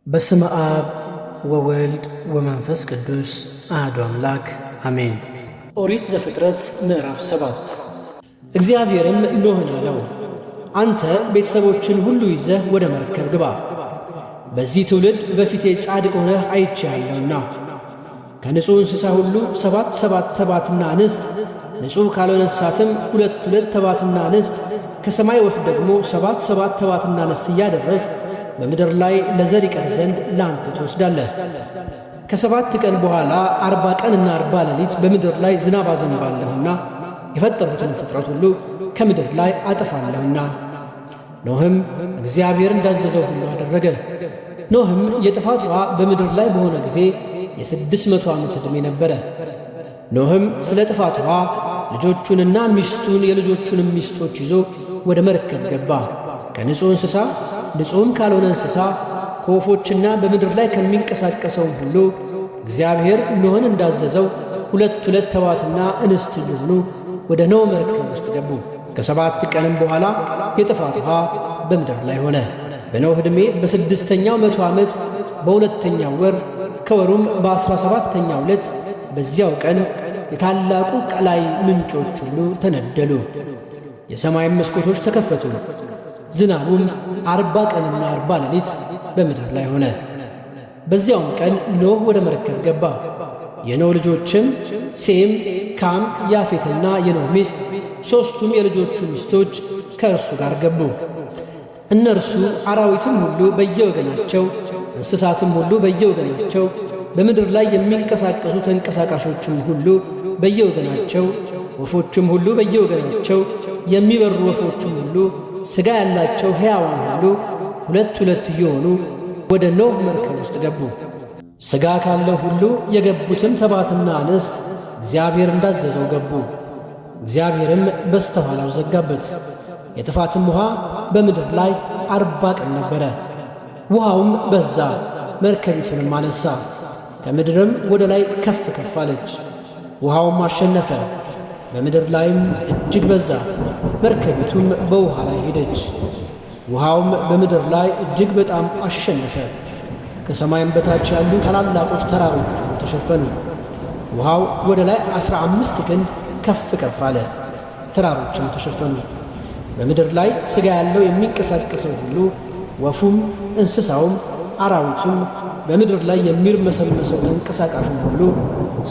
በስመ አብ ወወልድ ወመንፈስ ቅዱስ አሐዱ አምላክ አሜን። ኦሪት ዘፍጥረት ምዕራፍ 7። እግዚአብሔርም ኖኅን አለው፣ አንተ ቤተሰቦችን ሁሉ ይዘህ ወደ መርከብ ግባ፣ በዚህ ትውልድ በፊቴ ጻድቅ ሆነህ አይቼሃለሁና። ከንጹሕ እንስሳ ሁሉ ሰባት ሰባት ተባትና እንስት፣ ንጹሕ ካልሆነ እንስሳትም ሁለት ሁለት ተባትና እንስት፣ ከሰማይ ወፍ ደግሞ ሰባት ሰባት ተባትና እንስት እያደረግህ በምድር ላይ ለዘር ይቀር ዘንድ ለአንተ ትወስዳለህ። ከ7 ቀን በኋላ 40 ቀንና 40 ሌሊት በምድር ላይ ዝናብ አዘንባለሁና የፈጠርሁትን ፍጥረት ሁሉ ከምድር ላይ አጠፋለሁና። ኖኅም እግዚአብሔር እንዳዘዘው ሁሉ አደረገ። ኖኅም የጥፋት ውኃ በምድር ላይ በሆነ ጊዜ የ600 ዓመት ዕድሜ ነበረ። ኖኅም ስለ ጥፋት ውኃ ልጆቹንና ሚስቱን የልጆቹንም ሚስቶች ይዞ ወደ መርከብ ገባ። ከንጹሕ እንስሳ ንጹሕም ካልሆነ እንስሳ ከወፎችና በምድር ላይ ከሚንቀሳቀሰውም ሁሉ እግዚአብሔር ኖኅን እንዳዘዘው ሁለት ሁለት ተባትና እንስት እየሆኑ ወደ ኖኅ መርከብ ውስጥ ገቡ። ከ7 ቀንም በኋላ የጥፋት ውኃ በምድር ላይ ሆነ። በኖኅ ዕድሜ በ6ኛው መቶ ዓመት በ2ኛው ወር ከወሩም በ17ኛው ዕለት በዚያው ቀን የታላቁ ቀላይ ምንጮች ሁሉ ተነደሉ። የሰማይም መስኮቶች ተከፈቱ። ዝናቡም 40 ቀንና 40 ሌሊት በምድር ላይ ሆነ። በዚያውም ቀን ኖኅ ወደ መርከብ ገባ። የኖኅ ልጆችም ሴም፣ ካም፣ ያፌትና የኖኅ ሚስት 3ቱም የልጆቹ ሚስቶች ከእርሱ ጋር ገቡ። እነርሱ አራዊትም ሁሉ በየወገናቸው፣ እንስሳትም ሁሉ በየወገናቸው፣ በምድር ላይ የሚንቀሳቀሱ ተንቀሳቃሾችም ሁሉ በየወገናቸው፣ ወፎችም ሁሉ በየወገናቸው፣ የሚበሩ ወፎችም ሁሉ፣ ሥጋ ያላቸው ሕያዋን ሁሉ ሁለት ሁለት እየሆኑ ወደ ኖኅ መርከብ ውስጥ ገቡ። ሥጋ ካለው ሁሉ የገቡትም ተባትና እንስት እግዚአብሔር እንዳዘዘው ገቡ። እግዚአብሔርም በስተኋላው ዘጋበት። የጥፋትም ውኃ በምድር ላይ 40 ቀን ነበረ። ውኃውም በዛ፣ መርከቢቱንም አነሳ፣ ከምድርም ወደ ላይ ከፍ ከፍ አለች። ውኃውም አሸነፈ፣ በምድር ላይም እጅግ በዛ። መርከቢቱም በውኃ ላይ ሄደች። ውኃውም በምድር ላይ እጅግ በጣም አሸነፈ። ከሰማይም በታች ያሉ ታላላቆች ተራሮች ሁሉ ተሸፈኑ። ውኃው ወደ ላይ 15 ክንድ ከፍ ከፍ አለ፣ ተራሮችም ተሸፈኑ። በምድር ላይ ሥጋ ያለው የሚንቀሳቀሰው ሁሉ ወፉም፣ እንስሳውም፣ አራዊቱም፣ በምድር ላይ የሚርመሰመሰው ተንቀሳቃሹም ሁሉ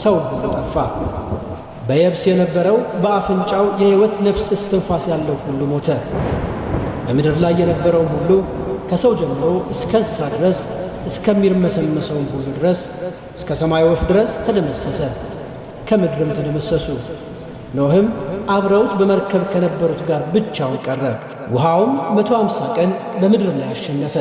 ሰው ሁሉ ጠፋ። በየብስ የነበረው በአፍንጫው የሕይወት ነፍስ እስትንፋስ ያለው ሁሉ ሞተ። በምድር ላይ የነበረውም ሁሉ ከሰው ጀምሮ እስከ እንስሳ ድረስ እስከሚርመሰመሰውም ሁሉ ድረስ እስከ ሰማይ ወፍ ድረስ ተደመሰሰ፣ ከምድርም ተደመሰሱ። ኖኅም አብረውት በመርከብ ከነበሩት ጋር ብቻውን ቀረ። ውኃውም 150 ቀን በምድር ላይ አሸነፈ።